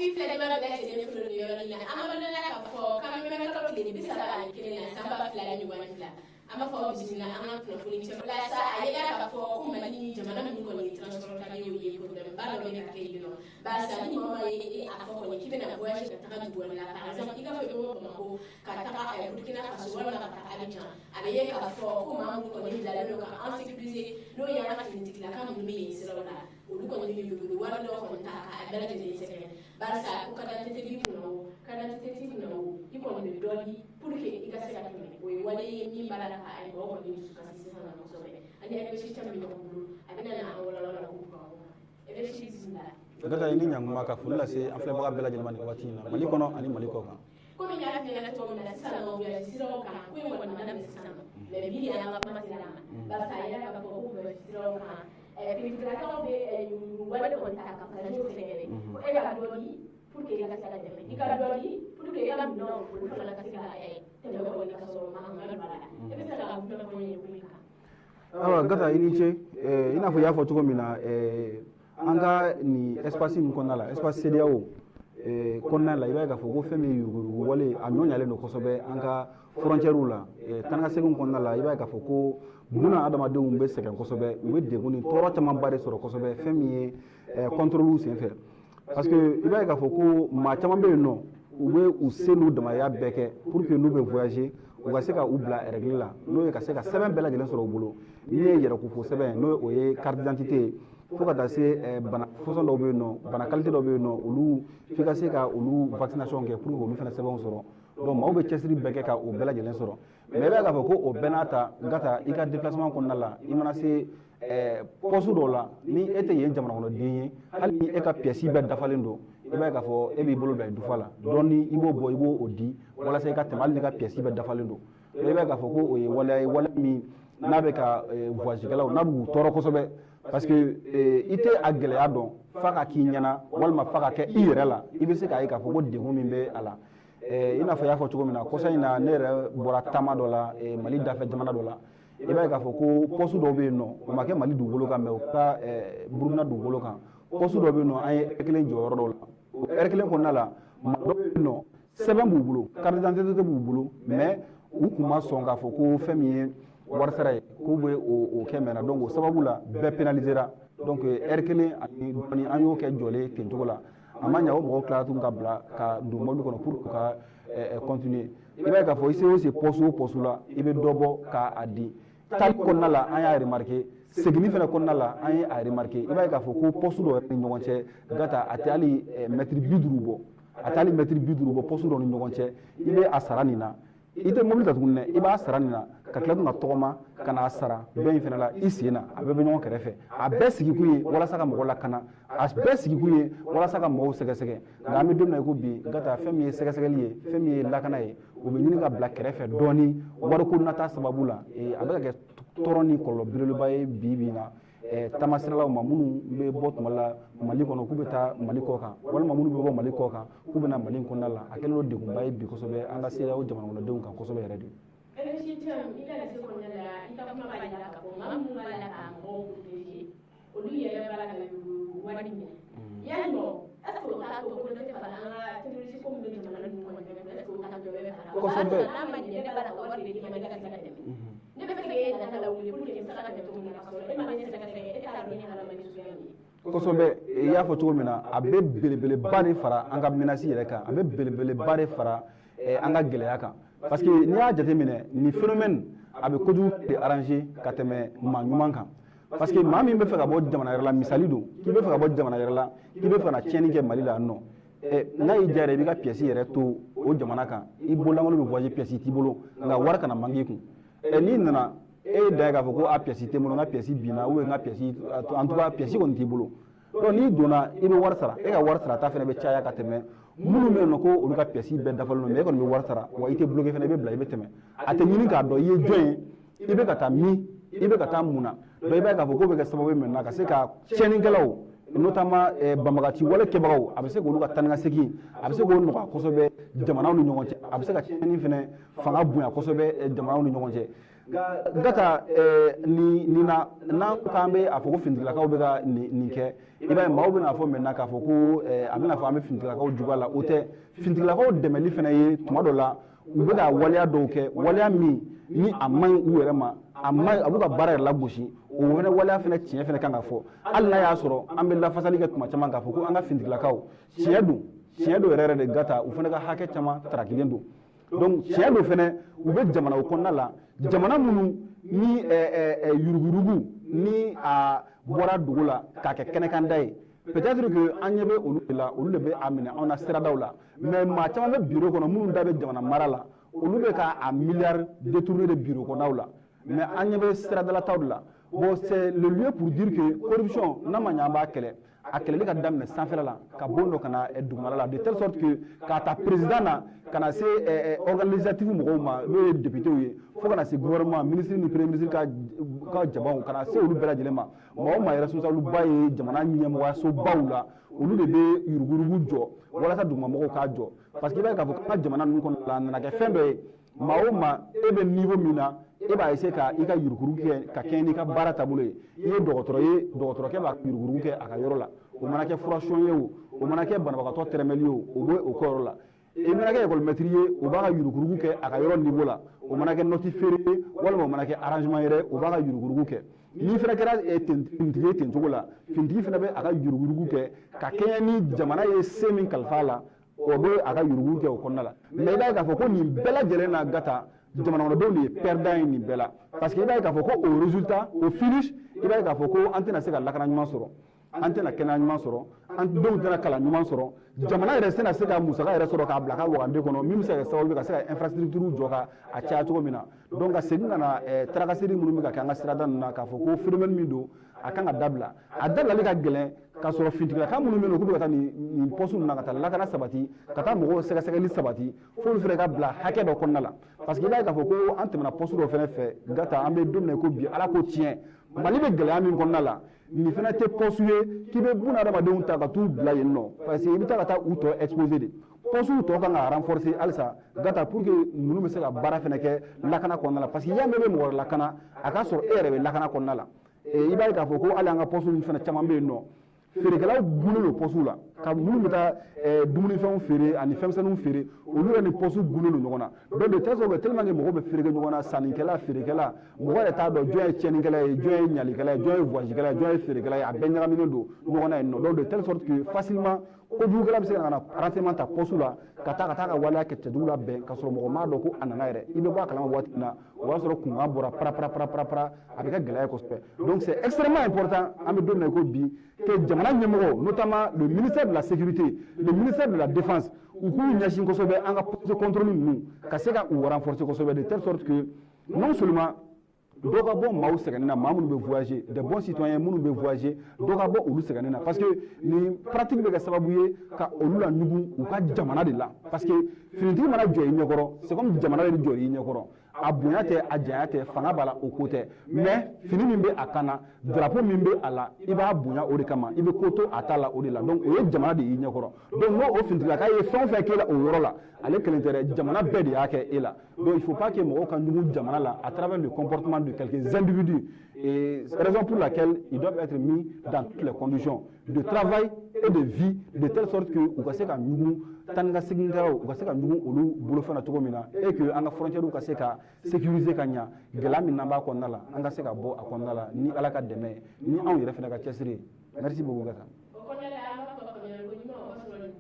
TV filɛbaga bɛɛ lajɛlen fo nin yɔrɔ in na. An b'a dɔn k'a fɔ k'an bɛ kalo tile 31 na san 2022. An b'a fɔ aw bisimila an ka kunnafoni cɛ la sa. A yela k'a fɔ ko Mali ni jamana minnu kɔni ye transfrontalier ye, problème ba dɔ bɛ ka kɛ yen nɔ, barisa ni maa ye a fɔ kɔni k'i bɛna voyage ka taga dugu wɛrɛ la, par exemple i k'a fɔ i bɛ bɔ Bamakɔ ka taga Burkina Faso walima ka taga Abidjan, a bɛ ye k'a fɔ ko maa minnu kɔni bilalen don ka an sécuriser, n'o y'an ka finitigilaka minnu bɛ yen siraw la, olu kɔni bɛ yuguyugu wari dɔ kɔni ta k'a bɛɛ lajɛlen sɛgɛrɛ, barisa ko carte d'identité b'i kunna o, carte d'identité t'i kunna o, i kɔni bɛ dɔ di pour que i ka se ka tɛmɛ. O ye wale ye min b'a la ka mɔgɔ kɔni dusu kasi sisan na kosɛbɛ. Ani Évêché caman bɛ ɲɔgɔn bolo, a bɛna na an walawala ko kan. Évêché, bisimila. Gata, i ni ɲankuma. Ka foli lase an filɛbaga bɛɛ lajɛlen ma nin waati in na, Mali kɔnɔ ani Mali kɔ kan. Komi n y'a f'i ɲɛna cogo min na, sisan nɔ, voyage siraw kan ko in kɔni ma daminɛ sisan nɔ, mais bi de y'an ka kuma sera a ma, barisa a yira k'a fɔ ko voyage siraw kan, finitigilakaw bɛ yuguyugu wale kɔni ta ka passager sɛgɛrɛ, ko e ka dɔ di pour que i ka se ka tɛmɛ, i ka dɔ di pour que i ka minɛnw olu fana ka se ka tɛmɛ kɔni ka sɔrɔ mankan ma don a la. E bɛ se ka kuma fɔ n ye ko in kan? Ayiwa Gata, i ni ce. I n'a fɔ i y'a fɔ cogo min na, an ka nin espace min kɔnɔna la, espace CEDEAO kɔnɔna la, i b'a ye k'a fɔ ko fɛn min ye yuguyugu wale, a ɲɔ ɲalen don kosɛbɛ an ka frontières la. Taa ni ka segin kɔnɔna la, i b'a ye k'a fɔ ko buna adamadenw bɛ sɛgɛn kosɛbɛ, u bɛ degun ni tɔɔrɔ camanba de sɔrɔ kosɛbɛ fɛn min ye contrôle senfɛ, parce que i b'a ye k'a fɔ ko maa caman bɛ yen nɔ, u bɛ u se n'u damaya bɛɛ kɛ pour que n'u bɛ voyager, u ka se ka u bila règle la, n'o ye ka se ka sɛbɛn bɛɛ lajɛlen sɔrɔ u bolo, min ye yɛrɛkofo sɛbɛn, n'o o ye carte d'identité ye, fo ka taa se bana fɔsɔn dɔw bɛ yen nɔ, bana qualité dɔw bɛ yen nɔ, olu f'i ka se ka olu vaccination kɛ pour que olu fana sɛbɛnw sɔrɔ. Donc maaw bɛ cɛsiri bɛɛ kɛ ka o bɛɛ lajɛlen sɔrɔ, mais i b'a ye k'a fɔ ko o bɛɛ n'a ta, Gata, i ka déplacement kɔnɔna la, i mana se poste dɔw la, ni e tɛ yen jamana kɔnɔden ye, hali ni e ka pièce bɛɛ dafalen don, i b'a ye k'a fɔ e b'i bolo bila i dufa la dɔɔni, i b'o bɔ, i b'o di walasa i ka tɛmɛ, hali n'i ka pièce bɛɛ dafalen don. I b'a ye k'a fɔ ko o ye waleya ye, waleya min n'a bɛ ka voyagekɛlaw n'a b'u tɔɔrɔ kosɛbɛ, parce que i tɛ a gɛlɛya dɔn f'a ka k'i ɲɛna walima f'a ka kɛ i yɛrɛ la, i bɛ se k'a ye k'a fɔ ko degun min bɛ a la. I n'a fɔ i y'a fɔ cogo min na, kɔsa in na, ne yɛrɛ bɔra taama dɔ la Mali dafɛ jamana dɔ la. I b'a ye k'a fɔ ko poste dɔw bɛ yen nɔ, o ma kɛ Mali dugukolo kan, mais o kɛra Burukina dugukolo kan. Poste dɔ bɛ yen nɔ, an ye heure kelen jɔ yɔrɔ dɔw la. O heure kelen kɔnɔna la, maa dɔw bɛ yen nɔ, sɛbɛn b'u bolo, carte d'identité b'u bolo, mais u kun ma sɔn k'a fɔ ko fɛn min ye wari sara ye, k'u bɛ o kɛ mɛnna. Donc o sababu la, bɛɛ pénalisera. Donc heure kelen ani dɔɔni, an y'o kɛ jɔlen ten cogo la. A ma ɲa, o mɔgɔw tilara tuguni ka bila ka don mobili kɔnɔ pour que ka continuer. I b'a ye k'a fɔ i se o se poste o poste la, i bɛ dɔ bɔ k'a di. Taali kɔnɔna la, an y'a remarqué, seginni fana kɔnɔna la, an ye a remarqué. I b'a ye k'a fɔ ko poste dɔw yɛrɛ ni ɲɔgɔn cɛ, Gata, a tɛ hali mètre 50 bɔ, a tɛ hali mètre 50 bɔ poste dɔw ni ɲɔgɔn cɛ. I bɛ a sara nin na, i tɛ mobili ta tuguni dɛ, i b'a sara nin na ka tila tun ka tɔgɔma ka n'a sara dɔ in fana la i sen na. A bɛɛ bɛ ɲɔgɔn kɛrɛfɛ. A bɛɛ sigikun ye walasa ka mɔgɔ lakana, a bɛɛ sigikun ye walasa ka mɔgɔw sɛgɛsɛgɛ. Nka an bɛ don min na i ko bi, Gata, fɛn min ye sɛgɛsɛgɛli ye, fɛn min ye lakana ye, o bɛ ɲini ka bila kɛrɛfɛ dɔɔni wariko nata sababu la. A bɛ ka kɛ tɔɔrɔ ni kɔlɔlɔ belebeleba ye bi bi in na taamasiralaw ma, minnu bɛ bɔ tuma la Mali kɔnɔ k'u bɛ taa Mali kɔ kan, walima minnu bɛ bɔ Mali kɔ kan k'u bɛ na Mali kɔnɔna la. A kɛlen don degunba ye bi kosɛbɛ an ka CEDEAO jamana kɔnɔdenw kan kosɛbɛ yɛrɛ de. Évêché Thiam, i ka lase kɔnɔna la, i ka kuma b'a jira k'a fɔ maa minnu b'a la ka mɔgɔw protéger, olu yɛrɛ b'a la ka wari minɛ. Yalima est ce que o t'a to ko dɔ tɛ fara an ka terroriste ko min bɛ jamana ninnu kɔnɔ, est ce que o t'a to dɔ bɛ fara? Kosɛbɛ. N'a ma ɲɛ, ne b'a la ka wari de d'i ma ne ka se ka tɛmɛ, ne bɛ fɛ k'e nata lawuli pour que n bɛ se ka tɛmɛ cogo min na, ka sɔrɔ e ma ne sɛgɛsɛgɛ, e t'a dɔn ne hadamaden suguya min ye. Kosɛbɛ. I y'a fɔ cogo min na, a bɛ belebeleba de fara an ka menace yɛrɛ kan, a bɛ belebeleba de fara an ka gɛlɛya kan, parce que n'i y'a jateminɛ, nin phénomène a bɛ kojugu de arranger ka tɛmɛ maa ɲuman kan, parce que maa min bɛ fɛ ka bɔ jamana yɛrɛ la, misali don, k'i bɛ fɛ ka bɔ jamana yɛrɛ la, k'i bɛ fɛ ka na tiɲɛni kɛ Mali la yan nɔ, n'a y'i diya yɛrɛ, i b'i ka pièce yɛrɛ to o jamana kan, i bololankolon bɛ voyager, pièce t'i bolo, nka wari kana manquer i kun. N'i nana, e ye dan ye k'a fɔ ko a pièce tɛ n bolo, n ka pièce binna, ou bien n ka pièce, en tout cas pièce kɔni t'i bolo. Donc n'i donna, i bɛ wari sara, e ka wari sarata fana bɛ caya ka tɛmɛ minnu bɛ yen nɔ ko olu ka pièce bɛɛ dafalen don. Mais e kɔni bɛ wari sara wa, i tɛ bloqué fana, i bɛ bila, i bɛ tɛmɛ. A tɛ ɲini k'a dɔn i ye jɔn ye, i bɛ ka taa min, i bɛ ka taa mun na. Donc i b'a ye k'a fɔ k'o bɛ kɛ sababu ye maintenant ka se ka tiɲɛnikɛlaw, notamment banbagaci wale kɛbagaw, a bɛ se k'olu ka taa ni ka segin, a bɛ se k'o nɔgɔya kosɛbɛ jamanaw ni ɲɔgɔn cɛ, a bɛ se ka tiɲɛni fana fanga bonya kosɛbɛ jamanaw ni ɲɔgɔn cɛ. Gata, nin na, n'an k'an bɛ a fɔ ko finitigilakaw bɛ ka nin kɛ, i b'a ye maaw bɛna fɔ maintenant k'a fɔ ko a bɛna fɔ an bɛ finitigilakaw juguya la. O tɛ. Finitigilakaw dɛmɛli fana ye, tuma dɔ la u bɛ ka waleya dɔw kɛ, waleya min ni a man ɲi u yɛrɛ ma, a man ɲi, a b'u ka baara yɛrɛ lagosi. O fana waleya fana, tiɲɛ fana kan ka fɔ, hali n'a y'a sɔrɔ an bɛ lafasali kɛ tuma caman k'a fɔ ko an ka finitigilakaw, tiɲɛ don, tiɲɛ don yɛrɛ yɛrɛ de, Gata, u fana ka hakɛ caman tarakilen don. Donc tiɲɛ don fana, u bɛ jamanaw kɔnɔna la, jamana minnu ni yuruguyurugu ni a bɔra dugu la k'a kɛ kɛnɛkanda ye. Peut-être que an ɲɛ bɛ olu de la, olu de bɛ a minɛ anw na siradaw la, mais maa caman bɛ bureau kɔnɔ minnu da bɛ jamana mara la, olu bɛ ka a milliard détourné de bureau kɔnɔnaw la, mais an ɲɛ bɛ siradalataw de la. Bon, c'est le lieu pour dire que corruption, n'a ma ɲɛ an b'a kɛlɛ, a kɛlɛli ka daminɛ sanfɛla la ka bon dɔ ka na dugumala la, de telle sorte que k'a ta président na ka na se organe législatif mɔgɔw ma, n'o ye députés ye, fo ka na se gouvernement, ministre ni premier ministre ka jabaw, ka na se olu bɛɛ lajɛlen ma. Maa o maa ye responsable ba ye jamana ɲɛmɔgɔyasobaw la, olu de bɛ yuruguyurugu jɔ walasa dugumamɔgɔw k'a jɔ, parce que i b'a ye k'a fɔ k'an ka jamana ninnu kɔnɔ la, a nana kɛ fɛn dɔ ye, maa o maa e bɛ niveau min na, e b'a essayer ka i ka yuruguyurugu kɛ ka kɛɲɛ n'i ka baara taabolo ye. I ye dɔgɔtɔrɔ ye, dɔgɔtɔrɔkɛ b'a yuruguyurugu kɛ a ka yɔrɔ la, o mana kɛ furasɔn ye, o o mana kɛ banabagatɔ tɛrɛmɛli ye, o o bɛ o kɛ yɔrɔ la. I mana kɛ école maître ye, o b'a ka yuruguyurugu kɛ a ka yɔrɔ niveau la, o mana kɛ note feere ye walima o mana kɛ arrangement yɛrɛ, o b'a ka yuruguyurugu kɛ. N'i fana kɛra finitigi ye ten cogo la, finitigi fana bɛ a ka yuruguyurugu kɛ ka kɛɲɛ ni jamana ye se min kalifa a la, o bɛ a ka yuruguyurugu kɛ o kɔnɔna la. Mais i b'a ye k'a fɔ ko nin bɛɛ lajɛlen na, Gata, jamana kɔnɔdenw de ye perdant ye nin bɛɛ la, parce que i b'a ye k'a fɔ ko au résultat, au finish, i b'a ye k'a fɔ ko an tɛna se ka lakana ɲuman sɔrɔ, an tɛna kɛnɛya ɲuman sɔrɔ, an denw tɛna kalan ɲuman sɔrɔ, jamana yɛrɛ tɛna se ka musaka yɛrɛ sɔrɔ k'a bila a ka wagande kɔnɔ min bɛ se ka kɛ sababu ye ka se ka infrastructure jɔ ka a caya cogo min na. Donc ka segin ka na tracasserie minnu bɛ ka kɛ an ka sirada ninnu na, k'a fɔ ko phénomène min don, a kan ka dabila. A dabilali ka gɛlɛn k'a sɔrɔ finitigilaka minnu bɛ yen nɔ, k'u bɛ ka taa nin poste ninnu na, ka taa lakana sabati, ka taa mɔgɔw sɛgɛsɛgɛli sabati, f'olu fana ka bila hakɛ dɔ kɔnɔna la, parce que i b'a ye k'a fɔ ko an tɛmɛna poste dɔ fana fɛ, Gata, an bɛ don min na i ko bi, Ala ko tiɲɛ, Mali bɛ gɛlɛya min kɔnɔna la, nin fana tɛ poste ye k'i bɛ buna adamadenw ta ka t'u bila yen nɔ, parce que i bɛ taa ka taa u tɔ exposer de. Poste tɔ kan ka renforcer halisa, Gata, pour que ninnu bɛ se ka baara fana kɛ lakana kɔnɔna la, parce que i y'a mɛn bɛ mɔgɔ wɛrɛ lakana, a k'a sɔrɔ e yɛrɛ bɛ lakana kɔnɔna la. I b'a ye k'a fɔ ko hali an ka poste fana caman bɛ yen nɔ, feerekɛlaw gunnen don poste la, ka minnu bɛ taa dumunifɛnw feere ani fɛnmisɛnninw feere, olu yɛrɛ ni poste gunnen don ɲɔgɔn na. Donc de telle sorte que tellement que mɔgɔw bɛ feereke ɲɔgɔn na, sannikɛla, feerekɛla, mɔgɔ yɛrɛ t'a dɔn jɔn ye tiɲɛnikɛla ye, jɔn ye ɲalikɛla ye, jɔn ye voyagekɛla ye, jɔn ye feerekɛla ye, a bɛɛ ɲagaminen don ɲɔgɔn na yen nɔ. Donc de telle sorte que facilement kojugukɛla bɛ se ka na renseignement ta poste la, ka taa ka waleya kɛ cɛjugu la bɛn, ka sɔrɔ mɔgɔ m'a dɔn ko a nana yɛrɛ. I bɛ bɔ a kalama waati min na, o b'a sɔrɔ kunkan bɔra para para para para para, a bɛ kɛ gɛlɛya ye kosɛbɛ. Donc c'est extrêmement important, an bɛ don min na i ko bi, que jamana ɲɛmɔgɔ, notamment le ministère de la Sécurité, le ministère de la Défense, u k'u ɲɛsin kosɛbɛ an ka poste de contrôle ninnu ka se ka u renforcer kosɛbɛ, de telle sorte que non seulement dɔ ka bɔ maaw sɛgɛnni na, maa minnu bɛ voyager, des bons citoyens minnu bɛ voyager, dɔ ka bɔ olu sɛgɛnni na, parce que nin pratique bɛ kɛ sababu ye ka olu la ɲugun u ka jamana de la, parce que finitigi mana jɔ i ɲɛkɔrɔ, c'est comme jamana de jɔ i ɲɛkɔrɔ. A bonya tɛ, a janya tɛ, fanga b'a la, o ko tɛ, mais fini min bɛ a kan na, drapeau min bɛ a la, i b'a bonya o de kama, i bɛ ko to a ta la o de la. Donc o ye jamana de y'i ɲɛkɔrɔ. Donc n'o o finitigilaka ye fɛn o fɛn k'e la o yɔrɔ la, ale kelen tɛ dɛ, jamana bɛɛ de y'a kɛ e la. Donc il faut pas que mɔgɔw ka ɲugun jamana la à travers le comportement de quelques individus, et c'est raison pour laquelle ils doivent être mis dans toutes les conditions de travail et de vie, de telle sorte que u ka se ka ɲugun taa ni ka seginkɛlaw, u ka se ka ɲugun olu bolofɛn na cogo min na, et que an ka frontières ka se ka sécuriser ka ɲa. Gɛlɛya min n'an b'a kɔnɔna la, an ka se ka bɔ a kɔnɔna la ni Ala ka dɛmɛ ye, ni anw yɛrɛ fana ka cɛsiri ye. Merci beaucoup, Gata.